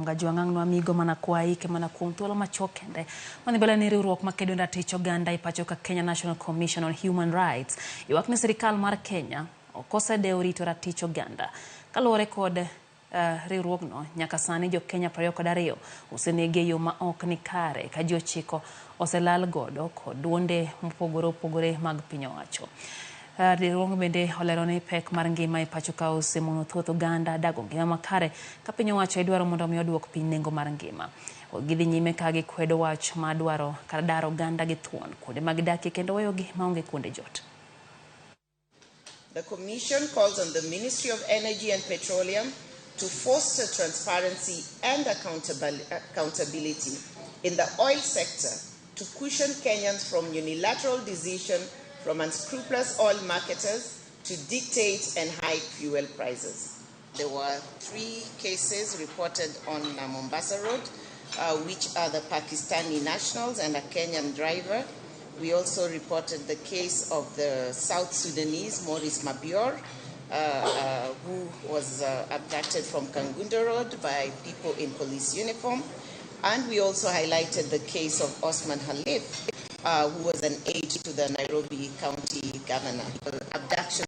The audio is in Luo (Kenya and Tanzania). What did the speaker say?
Ngajwang'ang'no amigo mana kwayi ke mana kuom thuolo machuok kende. Madhi mbele ni riwruok makedo ne ratich oganda e pacho ka Kenya National Commission on Human Rights ywak ni sirikal mar Kenya ok osedewo rito ratich oganda. Kaluwore kod riwruogno, nyaka sani jo Kenya 22 osenegi e yo ma ok ni kare ka ji 9 oselal godo kod duonde mopogore opogore mag piny owacho. Riwruogno bende olero ni pek mar ngima e pacho ka osemono thoth oganda dago ngima makare ka piny owacho idwaro mondo mi oduok piny nengo mar ngima. Gidhi nyime ka gikwedo wach ma dwaro kar daro oganda gi thuon kuonde ma gidakie kendo weyogi maonge kuonde jot. The Commission calls on the Ministry of Energy and Petroleum to foster transparency and accountability in the oil sector to cushion Kenyans from unilateral decision from unscrupulous oil marketers to dictate and hike fuel prices. There were 3 cases reported on Mombasa Road, which are the Pakistani nationals and a Kenyan driver. We also reported the case of the South Sudanese, Maurice Mabior, who was abducted from Kangundo Road by people in police uniform. And we also highlighted the case of Osman Khalif, who was an aide to the Nairobi County governor. Abduction.